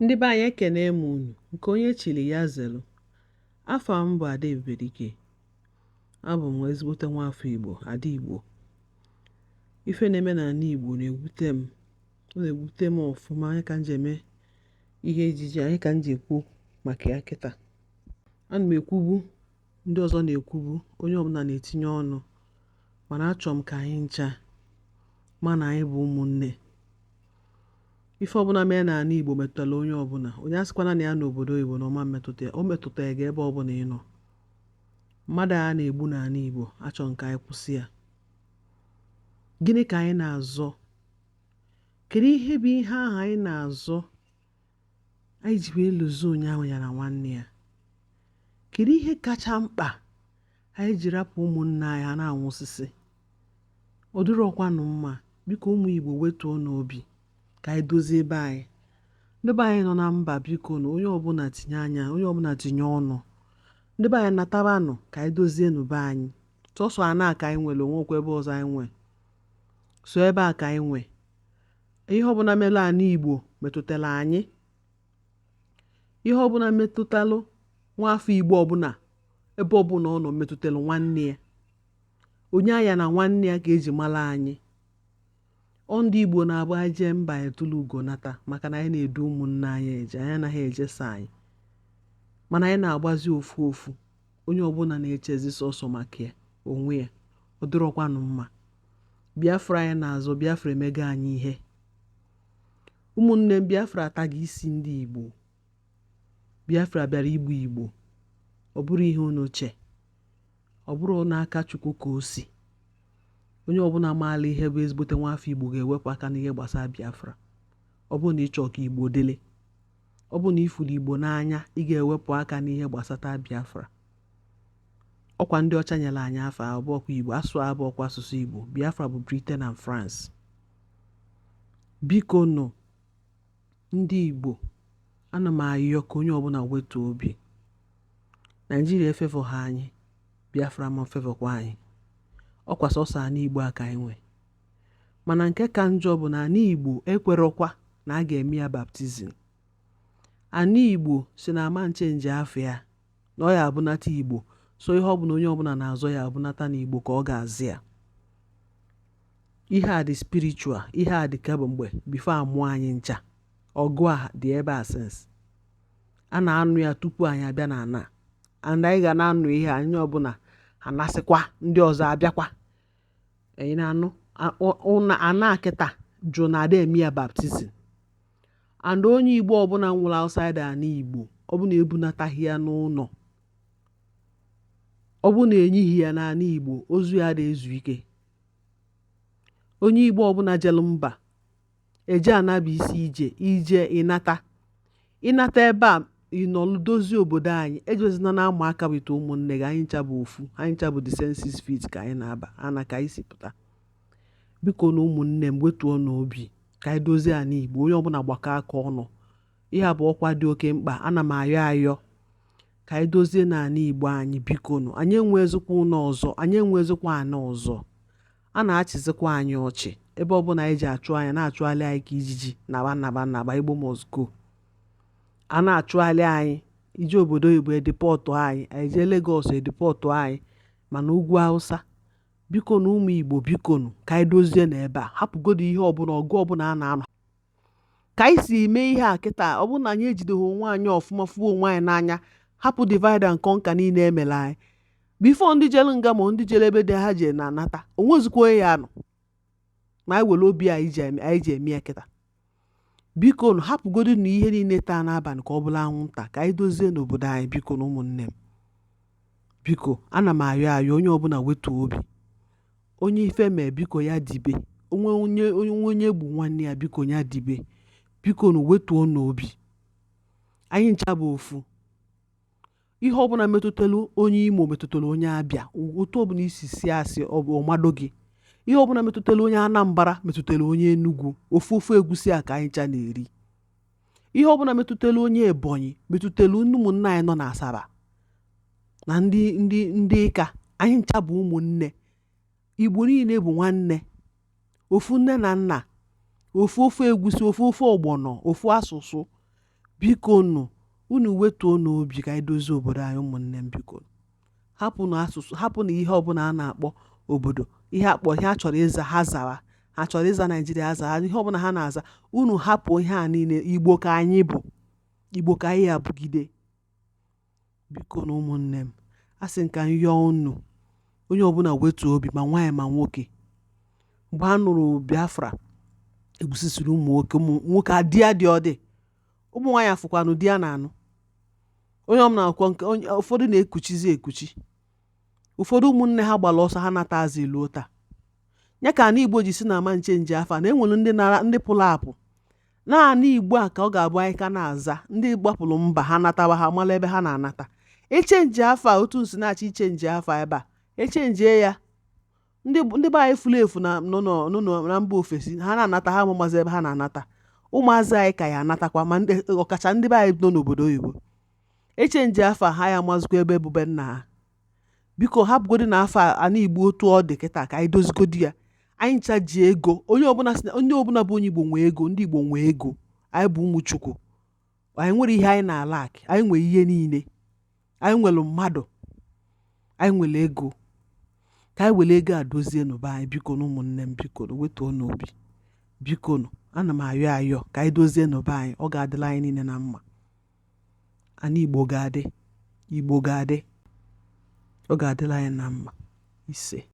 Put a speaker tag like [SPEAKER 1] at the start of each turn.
[SPEAKER 1] Ndị be anyị, ekene m unu. Nke onye chiri ya zelu. Afa m bụ Ada Ebubedike. Abụ m ezigbote nwaafọ Igbo, Ada Igbo. Ife na-eme n'ala Igbo na-ewute m, ọ na-ewute m ọfụma. Anya ka m ji eme ihe ejije, anya ka m ji ekwu maka ya kịta. Ana m ekwubu, ndị ọzọ na-ekwubu, onye ọbụla na-etinye ọnụ, mana achọrọ m ka anyị ncha ma na anyị bụ ụmụnne. Ife ọbụla mee n'ala Igbo metụtara onye ọbụla. Onye asịkwana na ya n'obodo oyibo na ọma mmetụta ya, o metụtara gị ebe ọbụla ị nọ. Mmadụ a na-egbu n'ala Igbo, achọrọ m ka anyị kwụsị ya. Gịnị ka anyị na-azọ? Kedu ihe bụ ihe ahụ anyị na-azọ anyị ji wee lụzo onye ahụ ya na nwanne ya? Kedu ihe kacha mkpa anyị ji rapụ ụmụnne anyị ha na-anwụsịsị? Ọ dịrọkwanụ mma. Biko, ụmụ Igbo, wetuo n'obi ka anyị dozie ebe anyị. Ndị be anyị nọ na mba, biko na onye ọbụla tinye anya, onye ọbụla tinye ọnụ. Ndị be anyị, natabanụ ka anyị dozienụ be anyị. Sọsọ ana ka anyị nwere onwekwa ebe ọzọ anyị nwe, so ebe a ka anyị nwe. Ihe ọbụla mere ala Igbo metụtara anyị. Ihe ọbụla metụtalụ nwaafọ Igbo ọbụla, ebe ọbụla ọ nọ, metụtara nwanne ya. Onye anya na nwanne ya ka eji mara anyị. Ọ ndị Igbo na-abụ anyị jee mba, etulu ugo nata, maka na anyị na-edu ụmụnne anyị eje. Anyị anaghị ejesa anyị, mana anyị na-agbazi ofu ofu. Onye ọbụla na-echezi sọsọ maka ya onwe ya. Ọ dịrọkwanụ mma. Biafra anyị na-azọ, Biafra emego anyị ihe. Ụmụnne m, Biafra ataghị isi ndị Igbo. Biafra bịara igbu Igbo. Ọ bụrụ ihe unu che, ọ bụrụ n'aka Chukwu ka o si. Onye ọbụla maala ihe bụ ezigbote nwaafọ Igbo ga-ewepụ aka n'ihe gbasara Biafra. Ọ bụrụ na ị chọọ ka Igbo dịrị, ọ bụrụ na ifuru Igbo n'anya, ị ga-ewepụ aka n'ihe gbasata Biafra. Ọkwa ndị ọcha nyere anyị afa abụọkwa Igbo asụ abụọkwa asụsụ Igbo. Biafra bụ Britain and France. Biko nụ, ndị Igbo, ana m ayọ ka onye ọbụla wetuo obi. Naijiria efavour ha anyị, Biafra ma favourkwa anyị. Ọkwa sọsọ ala Igbo a ka anyị nwe. Mana nke ka njọ bụ na ala Igbo ekwerọkwa na a ga-eme ya baptism. Ala Igbo si na ama nchange afọ ya, na ọ ya abụnata Igbo. So ihe ọbụla onye ọbụla na-azọ ya abụnata na Igbo ka ọ ga-azị ya. Ihe a dị spiritual, ihe a dị ka bụ mgbe before amụọ anyị ncha. Ọgụ a dị ebe a since a na-anụ ya tupu anyị abịa na ana, and anyị ga na-anụ ihe a, anyị ọbụla anasịkwa ndị ọzọ abịakwa. Anyị na-anụ ana kịta jụ na ada eme ya baptism, and onye Igbo ọbụla nwụrụ outside ana Igbo, ọbụna ebunataghị ya n'ụlọ, ọ bụ na enyighị ya n'ala Igbo, ozu ya ada ezu ike. Onye Igbo ọbụla jelu mba eje anaba isi ije ije ịnata ịnata ebe a ịnọlụ dozie obodo anyị. Ejezina na ama aka wite ụmụnne gị. Anyị ncha bụ ofu, anyị ncha bụ the same 6 feet ka anyị na-aba ana ka anyị si pụta. Biko na ụmụnne m, wetuo n'obi ka anyị dozie ala Igbo. Onye ọbụla gbakọ aka ọnụ. Ihe a bụ ọkwa dị oke mkpa. Ana m ayọ ayọ ka anyị dozie n'ala Igbo anyị. Biko nụ, anyị enwezikwa ụlọ ọzọ, anyị enwezikwa ana ọzọ. A na-achịzikwa anyị ọchị ebe ọbụla anyị ji achụ anyị, na-achụgharị anyị ka ijiji. Naba, naba, naba, Igbo must go. A na-achụgharị anyị ije obodo oyibo, edeport anyị. Anyị jee Lagos, edeport anyị. Mana ugwu Hausa, biko na ụmụ Igbo, biko nụ, ka anyị dozie n'ebe a. Hapụgodo ihe ọbụla, ọgụ ọbụla a na-anọ. Ka anyị si mee ihe a kịta, ọ bụrụ na anyị ejideghị onwe anyị ọfụma, fụwa onwe anyị n'anya, hapụ divide and conquer niile emere anyị before. Ndị jere nga ma ndị jere ebe dị ha jere na-anata, onwezikwa onye ya nọ. Ma anyị were obi anyị ji eme ya kịta. Biko nụ, hapụgodo na ihe niile taa n'abalị ka ọ bụla anwụnta, ka anyị dozie n'obodo anyị. Biko na ụmụnne m, biko, ana m ayọ ayọ, onye ọbụla wetuo obi. Onye ife mee, biko, ya dibe onwe onye onye onye gbu nwanne ya, biko, ya dibe. Biko nụ, wetuo n'obi. Anyị ncha bụ ofu. Ihe ọbụla metụtara onye Imo metụtara onye Abịa. Otu ọbụla isi si asị ọ bụ ọmado gị. Ihe ọbụla metụtara onye Anambra metụtara onye Enugu. Ofu ofu egusi a ka anyị ncha na-eri. Ihe ọbụla metụtara onye Ebonyi metụtara ụmụnne anyị nọ na Asaba na ndị ịka. Anyị ncha bụ ụmụnne. Igbo niile bụ nwanne, ofu nne na nna, ofu ofe egusi, ofu ofe ọgbọnọ, ofu asụsụ. Biko nụ, unu wetuo n'obi ka anyị dozie obodo anyị. Ụmụnne m, biko hapụnụ asụsụ, hapụnụ ihe ọbụla a na-akpọ obodo, ihe akpọ ihe a chọrọ ịza ha zawa, ha chọrọ ịza Naijiria ha zawa, ihe ọbụla ha na-aza, unu hapụ ihe a niile. Igbo ka anyị bụ, Igbo ka anyị abụgide. Biko na ụmụnne m, a sị m ka m yọọ unu, onye ọbụla wetuo obi, ma nwaanyị ma nwoke. Mgbe a nụrụ Biafra, egbusisiri ụmụ nwoke, ụmụ nwoke di ya dị, ọ dị ụmụ nwaanyị afụkwanụ di ya na-anụ. Onye ọbụla akwụkwọ nke onye, ụfọdụ na-ekuchizi ekuchi, ụfọdụ ụmụnne ha gbara ọsọ, ha natazi luo taa. Ya ka ana Igbo ji si na ama nche nje afa na enwere ndị nara, ndị pụrụ apụ. Naanị Igbo a ka ọ ga-abụ anyị ka na-aza. Ndị gbapụrụ mba ha natawa, ha mara ebe ha na-anata. Echange afa, otu nsi na-achọ ichange afa ebe a, echangie ya, ndị be anyị furu efu na nọ nọ na mba ofesi, ha na-anata, ha amazi ebe ha na-anata. Ụmụazị anyị ka ya anatakwa, ma ndị ọkacha ndị be anyị nọ n'obodo oyibo. Echange afa ha, ya amazikwa ebe bube nna ha. Biko hapụgodi na afa ana Igbo otu ọ dị kịta, ka anyị dozigodi ya. Anyị ncha ji ego, onye ọbụla si na onye ọbụla bụ onye Igbo nwee ego. Ndị Igbo nwee ego, anyị bụ ụmụ Chukwu. Anyị nwere ihe anyị na-alak, anyị nwere ihe niile. Anyị nwere mmadụ, anyị nwere ego. Ka anyị were ego a dozie n'ụba anyị. Biko na ụmụnne m, biko wetuo n'obi. Biko nụ, ana m ayọ ayọ ka anyị dozie n'ụba anyị. Ọ ga-adịla anyị niile na mma. Ana Igbo ga-adị, Igbo ga-adị, ọ ga-adịla anyị na mma. Ise.